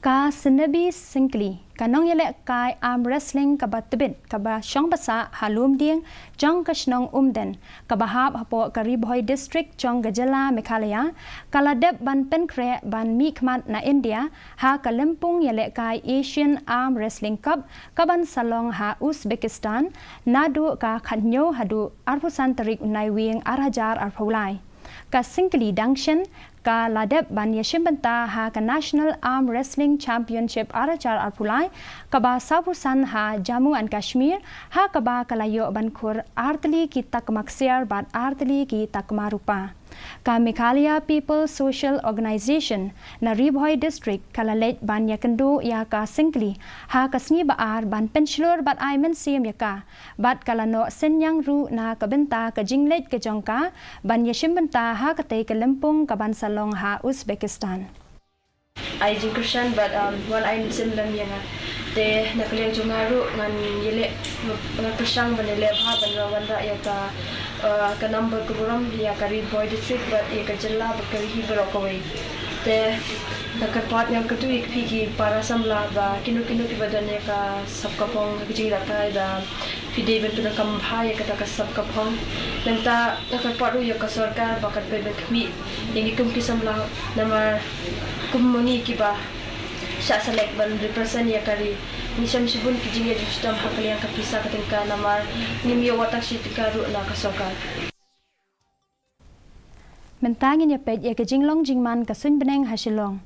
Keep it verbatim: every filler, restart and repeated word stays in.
Ka Snebi Syngkli, ka nongïalehkai arm wrestling kaba tbit, kaba shong basah ha Lumdieng jong ka shnong Umden, kaba hap hapoh ka Ri Bhoi District jong ka jylla Meghalaya, ka la dep ban pynkhreh ban mihkhmat na India ha ka lympung ïalehkai Asian Arm Wrestling Cup, kaban sa long ha Uzbekistan naduh ka khathynñiew haduh arphew san tarik u Naiwieng ar hajar arphew lai. Ka Syngkli dang shen ka la dep ban ïashim bynta ha ka National Arm Wrestling Championship ar hajar arphew lai, kaba sawphew san ha Jammu and Kashmir, ha kaba ka la ïoh ban khur artylli ki takma ksiar bad artylli ki takma rupa. Ka Meghalaya People Social Organization na Ri Bhoi District ka la leit ban ïakynduh ïa ka Syngkli ha ka sngi ba ar ban pynshlur bad ai mynsiem ïa ka, bad ka la noh synñiang ruh na ka bynta ka jingleit ka jong ka ban ïashim bynta ha katei ka lympung kaban sa long ha Uzbekistan. Ai jingkyrshan bad, um, wan ai mynsiem lem ïa nga. Te na ka liang jong nga ruh ngan ïaleh, nga kyrshan ban ïaleh bha ban wanrah ïa ka, uh, ka number ka burom ïa ka Ri Bhoi District bad ïa ka jylla bad ka ri hi baroh kawei. Te nga kyrpad, nga kyrkhu ïa phi ki para samla ba kino kino kiba don ïa ka sap ka phong ha ka jingïalehkai ba phi dei ban pyndonkam bha ïa kata ka sap ka phong. Nangta nga kyrpad ruh ïa ka sorkar ba kan pynbeit khmih ïa ngi kum ki samla, namar kum ma ngi kiba shah select ban represent ïa ka ri, ngi shem shibun ki jingïaid jingshitom ha ka liang ka pisa ka tyngka, namar ngim ïoh wat tang shi tyngka ruh na ka sorkar. Mynta ngin ïa peit ïa ka jinglong jingman ka suiñ bneng ha Shillong.